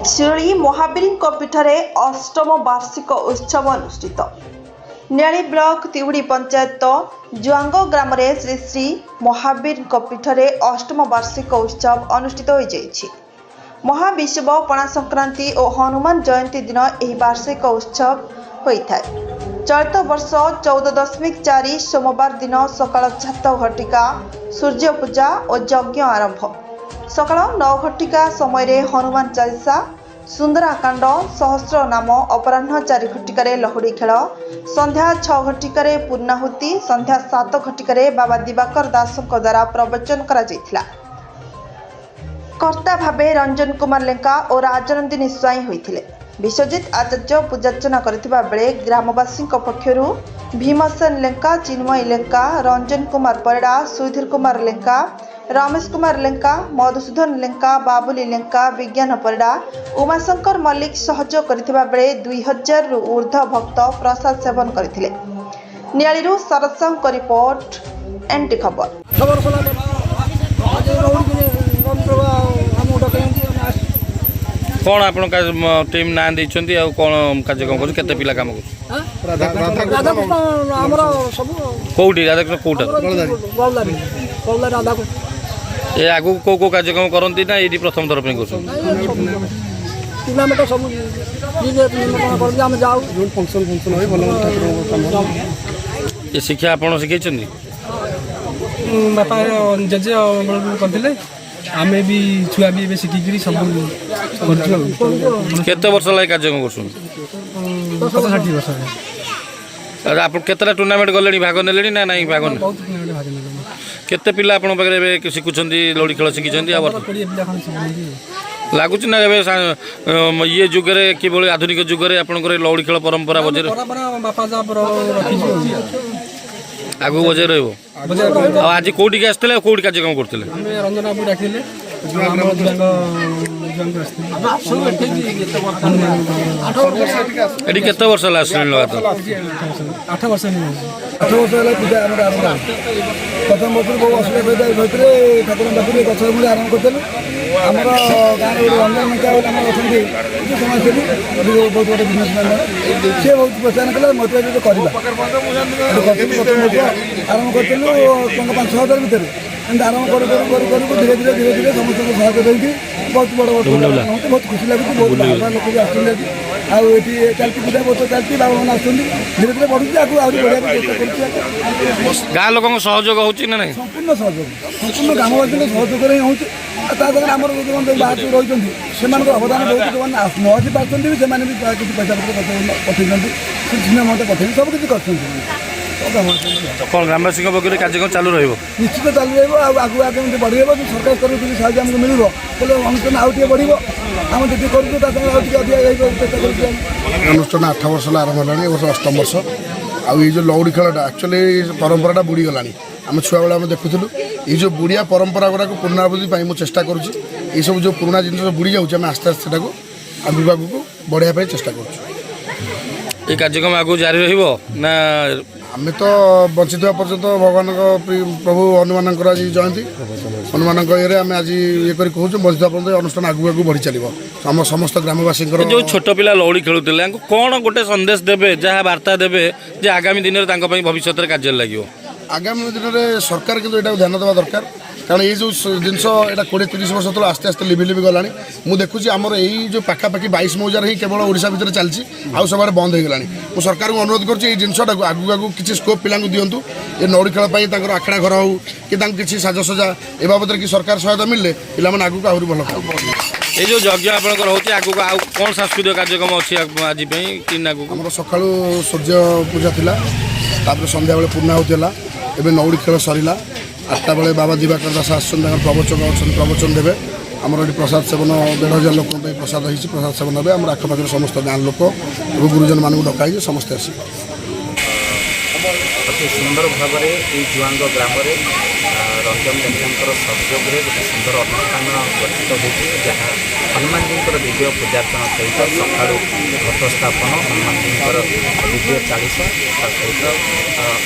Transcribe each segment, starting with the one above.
ଶିରୁଳି ମହାବୀରଙ୍କ ପୀଠରେ ଅଷ୍ଟମ ବାର୍ଷିକ ଉତ୍ସବ ଅନୁଷ୍ଠିତ। ନିଆଳି ବ୍ଲକ ତିହୁଡ଼ି ପଞ୍ଚାୟତ ଜୁଆଙ୍ଗ ଗ୍ରାମରେ ଶ୍ରୀ ଶ୍ରୀ ମହାବୀରଙ୍କ ପୀଠରେ ଅଷ୍ଟମ ବାର୍ଷିକ ଉତ୍ସବ ଅନୁଷ୍ଠିତ ହୋଇଯାଇଛି। ମହାବିଷୁବ, ପଣା ସଂକ୍ରାନ୍ତି ଓ ହନୁମାନ ଜୟନ୍ତୀ ଦିନ ଏହି ବାର୍ଷିକ ଉତ୍ସବ ହୋଇଥାଏ। ଚଳିତ ବର୍ଷ 14.4 ସୋମବାର ଦିନ ସକାଳ 7 ଘଟିକା ସୂର୍ଯ୍ୟ ପୂଜା ଓ ଯଜ୍ଞ ଆରମ୍ଭ। ସକାଳ 9 ଘଟିକା ସମୟରେ ହନୁମାନ ଚାଳିଶା, ସୁନ୍ଦରାକାଣ୍ଡ, ସହସ୍ର ନାମ, ଅପରାହ୍ନ 4 ଘଟିକାରେ ଲହୁଡ଼ି ଖେଳ, ସନ୍ଧ୍ୟା 6 ଘଟିକାରେ ପୂର୍ଣ୍ଣାହୁତି, ସନ୍ଧ୍ୟା 7 ଘଟିକାରେ ବାବା ଦିବାକର ଦାସଙ୍କ ଦ୍ୱାରା ପ୍ରବଚନ କରାଯାଇଥିଲା। କର୍ତ୍ତା ଭାବେ ରଞ୍ଜନ କୁମାର ଲେଙ୍କା ଓ ରାଜନନ୍ଦିନୀ ସ୍ୱାଇଁ ହୋଇଥିଲେ। ବିଶ୍ୱଜିତ ଆଚାର୍ଯ୍ୟ ପୂଜାର୍ଚ୍ଚନା କରିଥିବା ବେଳେ ଗ୍ରାମବାସୀଙ୍କ ପକ୍ଷରୁ ଭୀମସେନ ଲେଙ୍କା, ଚିନ୍ମୟୀ ଲେଙ୍କା, ରଞ୍ଜନ କୁମାର ପରିଡ଼ା, ସୁଧୀର କୁମାର ଲେଙ୍କା, ରମେଶ କୁମାର ଲେଙ୍କା, ମଧୁସୂଦନ ଲେଙ୍କା, ବାବୁଲି ଲେଙ୍କା, ବିଜ୍ଞାନ ପରିଡ଼ା, ଉମାଶଙ୍କର ମଲ୍ଲିକ ସହଯୋଗ କରିଥିବା ବେଳେ 2000ରୁ ଉର୍ଦ୍ଧ୍ୱ ଭକ୍ତ ପ୍ରସାଦ ସେବନ କରିଥିଲେ। ନିଆଳିରୁ ଶରତ ସାହୁଙ୍କ ରିପୋର୍ଟ, ଏନ୍ଟି ଖବର। 8 ବର୍ଷ ହେଲା। ଆଜି ରହୁଛି ଆମକୁ ଡକେଇଛନ୍ତି, ଆମେ ଆସିଛୁ। କ'ଣ ଆପଣଙ୍କ ଟିମ୍ ନାଁ ଦେଇଛନ୍ତି ଆଉ କ'ଣ କାର୍ଯ୍ୟକ୍ରମ କରୁଛନ୍ତି? କେତେ ପିଲା କାମ କରୁଛନ୍ତି? ରାଧାକୃଷ୍ଣ ଆମର ସବୁ। କୋଉଠି ରାଧାକୃଷ୍ଣ? କୋଉଟା? ଗଳଦାରୀ, ଗଳଦାରୀ ରାଧାକୃଷ୍ଣ। ଏ ଆଗକୁ କୋଉ କୋଉ କାର୍ଯ୍ୟକ୍ରମ କରନ୍ତି ନା ଏଇଠି ପ୍ରଥମ ଥର ପାଇଁ କରୁଛନ୍ତି? ଟୁର୍ଣ୍ଣାମେଣ୍ଟ ସବୁ ନିଜେ ନିମନ୍ତ୍ରଣ କରନ୍ତି, ଆମେ ଯାଉ। ଫଙ୍କସନ୍ ଫଙ୍କସନ୍ ହୁଏ, ଭଲ ଠାକୁରଙ୍କ କାମ। ଏ ଶିକ୍ଷା ଆପଣ ଶିଖେଇଛନ୍ତି? ବାପା ଜେଜେ ବେଳରୁ କରିଥିଲେ, ଆମେ ବି ଛୁଆ ବି ଏବେ ଶିଖିକିରି ସବୁ କରୁଛୁ ଆଉ। କେତେ ବର୍ଷ ହେଲା ଏ କାର୍ଯ୍ୟକ୍ରମ କରୁଛନ୍ତି? 50-60 ବର୍ଷ ହେଲା। ଆଉ ଆପଣ କେତେଟା ଟୁର୍ଣ୍ଣାମେଣ୍ଟ ଗଲେଣି, ଭାଗ ନେଲେଣି ନା ନାଇଁ ଭାଗ ବହୁତ ଟୁର୍ଣ୍ଣାମେଣ୍ଟ ଭାଗ ନେଲେଣି। କେତେ ପିଲା ଆପଣଙ୍କ ପାଖରେ ଏବେ ଶିଖୁଛନ୍ତି, ଲଉଡ଼ି ଖେଳ ଶିଖିଛନ୍ତି? ଆଉ 20 ପିଲା ଖଣ୍ଡେ ଶିଖୁଛନ୍ତି ଆଉ। ଲାଗୁଛି ନା ଏବେ ଇଏ ଯୁଗରେ, କିଭଳି ଆଧୁନିକ ଯୁଗରେ ଆପଣଙ୍କର ଏ ଲଉଡ଼ି ଖେଳ ପରମ୍ପରା ବଜାୟ ପରମ୍ପରା ବାପା ଯାହା ରଖିଛୁ ଆଉ। ଆଗକୁ ବଜାୟ ରହିବ। ବଜାୟ ରହିବ। ଆଉ ଆଜି କୋଉଠିକି ଆସିଥିଲେ ଆଉ କୋଉଠି କାର୍ଯ୍ୟକ୍ରମ କରୁଥିଲେ? ଆମେ ରଞ୍ଜନ ବାବୁ ଡାକିଥିଲେ ଆଉ ଆମ ଜୁଆଙ୍ଗ ଜୁଆଙ୍ଗ ଆସିଥିଲେ। ଏଠି କେତେ ବର୍ଷ ହେଲା ଆସିଲେଣି ଲଗାତାର? 8 ବର୍ଷ ହେଇଯାଉଛି। 8 ବର୍ଷ ହେଲା ପୂଜା ଆମର ଆରମ୍ଭ ହେଲା। ପ୍ରଥମ ବର୍ଷରୁ ବହୁ ଅସୁବିଧା ଭିତରେ ଠାକୁରଙ୍କ ପାଖରୁ ଗଛ ମୂଳେ ଆରମ୍ଭ କରିଥିଲୁ। ଆମର ଗାଁରେ ଗୋଟେ ରଞ୍ଜନ ଲେଙ୍କା ବୋଲି ଆମର ଅଛନ୍ତି, ସେ ସମାଜସେବୀ, ବହୁତ ବଡ଼ ବିଜନେସମ୍ୟାନ୍ ଜଣେ। ସିଏ ବହୁତ ପ୍ରୋତ୍ସାହନ କଲେ ମୋତେ ଗୋଟେ କରିବା। ଗୋଟେ କରିଥିଲୁ, ପ୍ରଥମ ବର୍ଷ ଆରମ୍ଭ କରିଥିଲୁ ଟଙ୍କା 5-6 ହଜାର ଭିତରେ। ଏମିତି ଆରମ୍ଭ କରୁ କରୁ କରୁ କରୁ ଧୀରେ ଧୀରେ ଧୀରେ ଧୀରେ ସମସ୍ତଙ୍କ ସହଯୋଗ ଦେଇକି ବହୁତ ବଡ଼ ବଡ଼ ହେଉଛି। ବହୁତ ଖୁସି ଲାଗୁଛି। ବହୁତ ବାହାର ଲୋକ ବି ଆସୁଛନ୍ତି ଆଜି। ଆଉ ଏଠି ଚାଲିଛି ପୂଜା, ବହୁତ ଚାଲିଛି, ବାବାମାନେ ଆସୁଛନ୍ତି, ଧୀରେ ଧୀରେ ବଢ଼ୁଛି। ଆଗକୁ ଆହୁରି ବଢ଼ିବାକୁ ଚେଷ୍ଟା କରୁଛି। ଗାଁ ଲୋକଙ୍କ ସହଯୋଗ ହେଉଛି ନା ନାହିଁ? ସମ୍ପୂର୍ଣ୍ଣ ସହଯୋଗ, ସମ୍ପୂର୍ଣ୍ଣ ଗ୍ରାମବାସୀଙ୍କ ସହଯୋଗରେ ହିଁ ହେଉଛି। ଆଉ ତା ସାଙ୍ଗରେ ଆମର ଯେଉଁମାନେ ବାହାରେ ସବୁ ରହିଛନ୍ତି, ସେମାନଙ୍କର ଅବଦାନ ବହୁତ। ଯେଉଁମାନେ ନ ଆସି ପାରୁଛନ୍ତି ବି, ସେମାନେ ବି କିଛି ପଇସା ପତ୍ର ପଠେଇଛନ୍ତି, ସିନେମା ମଧ୍ୟ ପଠେଇଛନ୍ତି, ସବୁ କିଛି କରିଛନ୍ତି ସେମାନେ। ସବୁ ଗ୍ରାମବାସୀ। କ'ଣ ଗ୍ରାମବାସୀଙ୍କ ପକ୍ଷରୁ କାର୍ଯ୍ୟକ୍ରମ ଚାଲୁ ରହିବ? ନିଶ୍ଚିତ ଚାଲୁ ରହିବ। ଆଉ ଆଗକୁ ଆଗକୁ କେମିତି ବଢ଼ିବ, ଯଦି ସରକାର ସ୍ତରରୁ କିଛି ସାହାଯ୍ୟ ଆମକୁ ମିଳିବ, ତାହେଲେ ଅନୁଷ୍ଠାନ ଆଉ ଟିକେ ବଢ଼ିବ। ଆମେ ଯେତିକି କରୁଛୁ, ତା ସାଙ୍ଗରେ ଆଉ ଟିକେ ଅଧିକା ହେଇପାରିବ, ଚେଷ୍ଟା କରୁଛୁ ଆମେ। ଅନୁଷ୍ଠାନ 8 ବର୍ଷ ହେଲା ଆରମ୍ଭ ହେଲାଣି, ଏ ବର୍ଷ ଅଷ୍ଟମ ବର୍ଷ। ଆଉ ଏଇ ଯେଉଁ ଲଉଡ଼ି ଖେଳଟା, ଆକ୍ଚୁଆଲି ପରମ୍ପରାଟା ବୁଡ଼ିଗଲାଣି। ଆମେ ଛୁଆବେଳେ ଆମେ ଦେଖୁଥିଲୁ। ଏଇ ଯେଉଁ ବୁଡ଼ିଆ ପରମ୍ପରା ଗୁଡ଼ାକୁ ପୁନରାବୃତ୍ତି ପାଇଁ ମୁଁ ଚେଷ୍ଟା କରୁଛି। ଏଇସବୁ ଯେଉଁ ପୁରୁଣା ଜିନିଷ ବୁଡ଼ି ଯାଉଛି, ଆମେ ଆସ୍ତେ ଆସ୍ତେ ସେଟାକୁ ଆଗକୁ ଆଗକୁ ବଢ଼ାଇବା ପାଇଁ ଚେଷ୍ଟା କରୁଛୁ। ଏ କାର୍ଯ୍ୟକ୍ରମ ଆଗକୁ ଜାରି ରହିବ ନା? ଆମେ ତ ବଞ୍ଚିଥିବା ପର୍ଯ୍ୟନ୍ତ। ଭଗବାନଙ୍କ ପ୍ରଭୁ ହନୁମାନଙ୍କର ଆଜି ଜୟନ୍ତୀ, ହନୁମାନଙ୍କ ଇଏରେ ଆମେ ଆଜି ଇଏ କରି କହୁଛୁ, ବଞ୍ଚିଥିବା ପର୍ଯ୍ୟନ୍ତ ଏ ଅନୁଷ୍ଠାନ ଆଗକୁ ଆଗକୁ ବଢ଼ି ଚାଲିବ ଆମ ସମସ୍ତ ଗ୍ରାମବାସୀଙ୍କର। ଏ ଯୋଉ ଛୋଟ ପିଲା ଲଉଡ଼ି ଖେଳୁଥିଲେ, ତାଙ୍କୁ କ'ଣ ଗୋଟେ ସନ୍ଦେଶ ଦେବେ, ଯାହା ବାର୍ତ୍ତା ଦେବେ ଯେ ଆଗାମୀ ଦିନରେ ତାଙ୍କ ପାଇଁ ଭବିଷ୍ୟତରେ କାର୍ଯ୍ୟରେ ଲାଗିବ? ଆଗାମୀ ଦିନରେ ସରକାର କିନ୍ତୁ ଏଟାକୁ ଧ୍ୟାନ ଦେବା ଦରକାର, କାରଣ ଏଇ ଯେଉଁ ଜିନିଷ, ଏଇଟା 20-30 ବର୍ଷ ତଳେ ଆସ୍ତେ ଆସ୍ତେ ଲିଭି ଲିଭି ଗଲାଣି। ମୁଁ ଦେଖୁଛି, ଆମର ଏଇ ଯେଉଁ ପାଖାପାଖି 22 ମୌଜାରେ ହିଁ କେବଳ ଓଡ଼ିଶା ଭିତରେ ଚାଲିଛି, ଆଉ ସବୁଆଡ଼େ ବନ୍ଦ ହେଇଗଲାଣି। ମୁଁ ସରକାରଙ୍କୁ ଅନୁରୋଧ କରୁଛି, ଏଇ ଜିନିଷଟାକୁ ଆଗକୁ ଆଗକୁ କିଛି ସ୍କୋପ୍ ପିଲାଙ୍କୁ ଦିଅନ୍ତୁ। ଏ ନଉଡ଼ି ଖେଳ ପାଇଁ ତାଙ୍କର ଆଖଡ଼ା ଘର ହେଉ କି ତାଙ୍କୁ କିଛି ସାଜସଜା, ଏ ବାବଦରେ କି ସରକାର ସହାୟତା ମିଳିଲେ ପିଲାମାନେ ଆଗକୁ ଆହୁରି ଭଲ ଖେଳିବେ। ଏଇ ଯୋଉ ଯଜ୍ଞ ଆପଣଙ୍କର ହେଉଛି, ଆଗକୁ ଆଉ କ'ଣ ସାଂସ୍କୃତିକ କାର୍ଯ୍ୟକ୍ରମ ଅଛି ଆଜି ପାଇଁ କି ଆଗକୁ? ଆମର ସକାଳୁ ସୂର୍ଯ୍ୟ ପୂଜା ଥିଲା, ତାପରେ ସନ୍ଧ୍ୟାବେଳେ ପୂର୍ଣ୍ଣାହୁତି ହେଲା, ଏବେ ନଉଡ଼ି ଖେଳ ସରିଲା। 8ଟା ବେଳେ ବାବା ଦିବାକର ଦାସ ଆସୁଛନ୍ତି, ତାଙ୍କର ପ୍ରବଚକ ଅଛନ୍ତି, ପ୍ରବଚନ ଦେବେ। ଆମର ଏଠି ପ୍ରସାଦ ସେବନ, 1500 ଲୋକଙ୍କ ପାଇଁ ପ୍ରସାଦ ହେଇଛି, ପ୍ରସାଦ ସେବନ ହେବେ। ଆମର ଆଖପାଖରେ ସମସ୍ତ ଗାଁ ଲୋକ ଏବଂ ଗୁରୁଜନମାନଙ୍କୁ ଡକା ହେଇଛି, ସମସ୍ତେ ଆସିବେ। ଅତି ସୁନ୍ଦର ଭାବରେ ଏଇ ଜୁଆଙ୍ଗ ଗ୍ରାମରେ ରଞ୍ଜନ ଲେଙ୍କାଙ୍କର ସହଯୋଗରେ ଗୋଟେ ସୁନ୍ଦର ଅନୁଷ୍ଠାନ ଗଠିତ ହୋଇଛି, ଯାହା ହନୁମାନଜୀଙ୍କର ଦିବ୍ୟ ପୂଜାର୍ଚ୍ଚନା ସହିତ ସକାଳୁ ଘଟ ସ୍ଥାପନ, ହନୁମାନଜୀଙ୍କର ଦିବ୍ୟ ଚାଳିଶା, ତା ସହିତ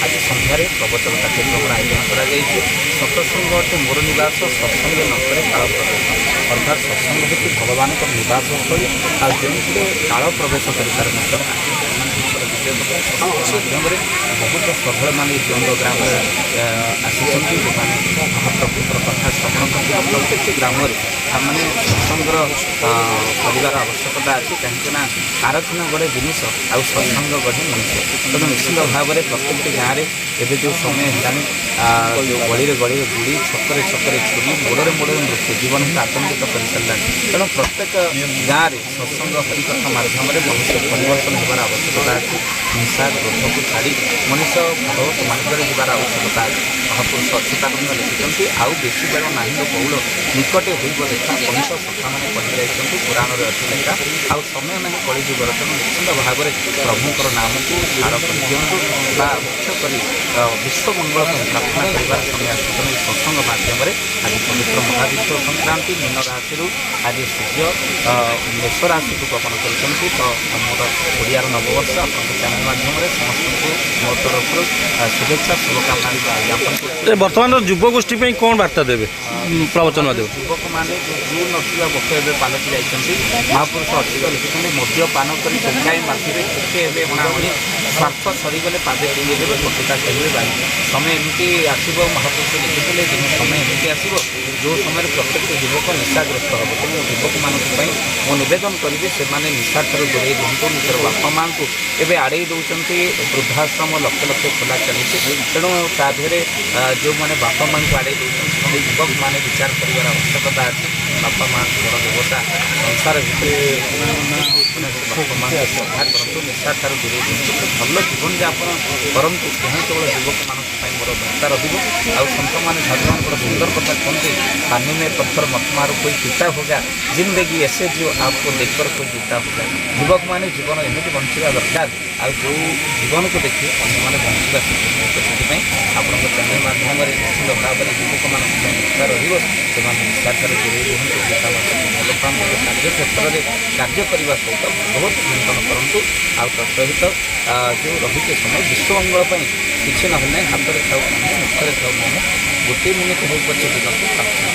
ଆଜି ସନ୍ଧ୍ୟାରେ ପ୍ରବଚନ କାର୍ଯ୍ୟକ୍ରମର ଆୟୋଜନ କରାଯାଇଛି। ସତସଙ୍ଗ ଅଟେ ମୋର ନିବାସ, ସତ୍ସଙ୍ଗ ନ କରେ କାଳ ପ୍ରବେଶ। ଅର୍ଥାତ୍ ସତ୍ସଙ୍ଗ ହେଉଛି ଭଗବାନଙ୍କର ନିବାସ ସ୍ଥଳୀ, ଆଉ ଯେଉଁଥିରେ କାଳ ପ୍ରବେଶ କରିପାରେ ନାହିଁ। ତେଣୁ ଆଜି ହନୁମାନଜୀଙ୍କର ଦିବ୍ୟ ସତ୍ସଙ୍ଗ ମାଧ୍ୟମରେ ବହୁତ ଶ୍ରଦ୍ଧାଳୁମାନେ ଏହି ଜଙ୍ଗ ଗ୍ରାମରେ ଆସିଛନ୍ତି, ଯେଉଁମାନେ ମହାପ୍ରଭୁଙ୍କର କଥା ଶ୍ରବଣ କରିଛନ୍ତି। ପ୍ରତ୍ୟେକଟି ଗ୍ରାମରେ ଆମମାନେ ସତ୍ସଙ୍ଗର କରିବାର ଆବଶ୍ୟକତା ଅଛି, କାହିଁକିନା କାରଖାନା ଗଢ଼େ ଜିନିଷ ଆଉ ସତ୍ସଙ୍ଗ ଗଢ଼େ ମଣିଷ। ତେଣୁ ନିଶ୍ଚିତ ଭାବରେ ପ୍ରତ୍ୟେକଟି ଗାଁରେ ଏବେ ଯେଉଁ ସମୟ ହେଲାଣି, ଯେଉଁ ଗଳିରେ ଗଳିରେ ଗୁଳି, ଛକରେ ଛକରେ ଛୁରୀ, ମୋଡ଼ରେ ମୋଡ଼ରେ ମୃତ୍ୟୁ ଜୀବନକୁ ଆତଙ୍କିତ କରିସାରିଲାଣି। ତେଣୁ ପ୍ରତ୍ୟେକ ଗାଁରେ ସତ୍ସଙ୍ଗ ହରିକଥା ମାଧ୍ୟମରେ ମନୁଷ୍ୟ ପରିବର୍ତ୍ତନ ହେବାର ଆବଶ୍ୟକତା ଅଛି। ହିଂସା କ୍ରୋଧକୁ ଛାଡ଼ି ମଣିଷ ଭଗବତ ମାର୍ଗରେ ଯିବାର ଆବଶ୍ୟକତା ଅଛି। ମହାପୁରୁଷ ଅଚ୍ୟୁତାନନ୍ଦ ଲେଖିଛନ୍ତି, ଆଉ ବେଶୀ ବେଳ ନାହିଁ ଲୋ ବଉଳ, ନିକଟେ ହୋଇବ ଦେଖା। ପଞ୍ଚ ସଖାମାନେ କହି ଯାଇଛନ୍ତି, ପୁରାଣରେ ଅଛି ଲେଖା, ଆଉ ସମୟ ନାହିଁ କଳିଯୁଗର। ତେଣୁ ନିଶ୍ଚିତ ଭାବରେ ପ୍ରଭୁଙ୍କର ନାମକୁ ସାର କରିଦିଅନ୍ତୁ ବା ମୁଖ୍ୟ କରି ବିଶ୍ୱ ମଙ୍ଗଳ ପାଇଁ ପ୍ରାର୍ଥନା କରିବାର ସମୟ ଆସୁଛି। ତେଣୁ ଏହି ସତ୍ସଙ୍ଗ ମାଧ୍ୟମରେ ଆଜି ପବିତ୍ର ମହାବିଷୁବ ସଂକ୍ରାନ୍ତି, ମୀନ ରାଶିରୁ ଆଜି ସୂର୍ଯ୍ୟ ମେଷ ରାଶିକୁ ଗମନ କରିଛନ୍ତି। ତ ଆମର ଓଡ଼ିଆର ନବବର୍ଷ ଆପଣଙ୍କ ଚ୍ୟାନେଲ ମାଧ୍ୟମରେ ସମସ୍ତଙ୍କୁ ମୋ ତରଫରୁ ଶୁଭେଚ୍ଛା ଶୁଭକାମନା ଜ୍ଞାପନ କରୁଛି। ଏ ବର୍ତ୍ତମାନର ଯୁବଗୋଷ୍ଠୀ ପାଇଁ କ'ଣ ବାର୍ତ୍ତା ଦେବେ ପ୍ରବଚନ ମାଧ୍ୟମରେ? ଯୁବକମାନେ ଯେଉଁ ଜୁ ନଥିବା ବକ ଏବେ ପାଲଟି ଯାଇଛନ୍ତି। ମହାପୁରୁଷ ଅଚ୍ୟୁତ ଲେଖିଛନ୍ତି, ମଦ୍ୟପାନ କରି ଟୋକାଏ ମାତିବେ, ଥୋକେ ହେବେ ଅଣାଅଣି, ସ୍ୱାର୍ଥ ସରିଗଲେ ପାଦେ ଫିଙ୍ଗି ଦେବେ, କଟୁତା କହିବେ ବାଣୀ। ସମୟ ଏମିତି ଆସିବ, ମହାପୁରୁଷ ଲେଖିଥିଲେ, ଦିନେ ସମୟ ଏମିତି ଆସିବ ଯେଉଁ ସମୟରେ ପ୍ରତ୍ୟେକ ଯୁବକ ନିଶାଗ୍ରସ୍ତ ହେବ। ତେଣୁ ଯୁବକମାନଙ୍କ ପାଇଁ ମୁଁ ନିବେଦନ କରିବି, ସେମାନେ ନିଶାଠାରୁ ଦୂରେଇ ରୁହନ୍ତୁ। ନିଜର ବାପା ମାଆଙ୍କୁ ଏବେ ଆଡ଼େଇ ଦେଉଛନ୍ତି, ବୃଦ୍ଧାଶ୍ରମ ଲକ୍ଷ ଲକ୍ଷ ଖୋଲା ଚାଲିଛି। ତେଣୁ ତା ଦେହରେ ଯେଉଁମାନେ ବାପା ମାଆଙ୍କୁ ଆଡ଼େଇ ଦେଉଛନ୍ତି, ସେମାନେ ଯୁବକମାନେ ବିଚାର କରିବାର ଆବଶ୍ୟକତା ଅଛି। ବାପା ମା ବଡ଼ ଦେବତା ସଂସାର ଭିତରେ, ସେ ବାପା ମାଆଙ୍କୁ ଶ୍ରଦ୍ଧା କରନ୍ତୁ, ନିଶାଠାରୁ ଦୂରେଇ ରୁହନ୍ତୁ, ଗୋଟେ ଭଲ ଜୀବନଯାପନ କରନ୍ତୁ। ଏହା କେବଳ ଯୁବକମାନଙ୍କ ପାଇଁ ମୋର ବାର୍ତ୍ତା ରହିବ। ଆଉ ସନ୍ଥମାନେ, ସାଧୁମାନଙ୍କର ସୁନ୍ଦର କଥା କୁହନ୍ତି, पानी में पत्थर मत मारो कोई पीता होगा, जिंदगी ऐसे जियो आपको देखकर कोई जीता होगा। ଯୁବକମାନେ ଜୀବନ ଏମିତି ବଞ୍ଚିବା ଦରକାର, ଆଉ ଯେଉଁ ଜୀବନକୁ ଦେଖି ଅନ୍ୟମାନେ ବଞ୍ଚିବା ଶିଖିବେ। ତ ସେଥିପାଇଁ ଆପଣଙ୍କ ଚ୍ୟାନେଲ ମାଧ୍ୟମରେ ନିଶ୍ଚିତ ଭାବରେ ଯୁବକମାନଙ୍କ ପାଇଁ ବାର୍ତ୍ତା ରହିବ, ସେମାନେ ନିଶାଠାରୁ ଦୂରେଇ ରୁହନ୍ତୁ, ପିତାମାତାକୁ ଭଲ ପାଆନ୍ତୁ, କାର୍ଯ୍ୟକ୍ଷେତ୍ରରେ କାର୍ଯ୍ୟ କରିବା ସହିତ ଭଗବତ ଚିନ୍ତନ କରନ୍ତୁ। ଆଉ ତା ସହିତ ଯେଉଁ ରହିଛି ସମୟ ବିଶ୍ୱମଙ୍ଗଳ ପାଇଁ, କିଛି ନହେଲେ ନାହିଁ, ହାତରେ ଥାଉ ନାମ, ମୁଖରେ ଥାଉ ନାମ, ଗୋଟିଏ ମିନିଟ୍ ହଉ ପଛେ ଦିନକୁ ପ୍ରାର୍ଥନା।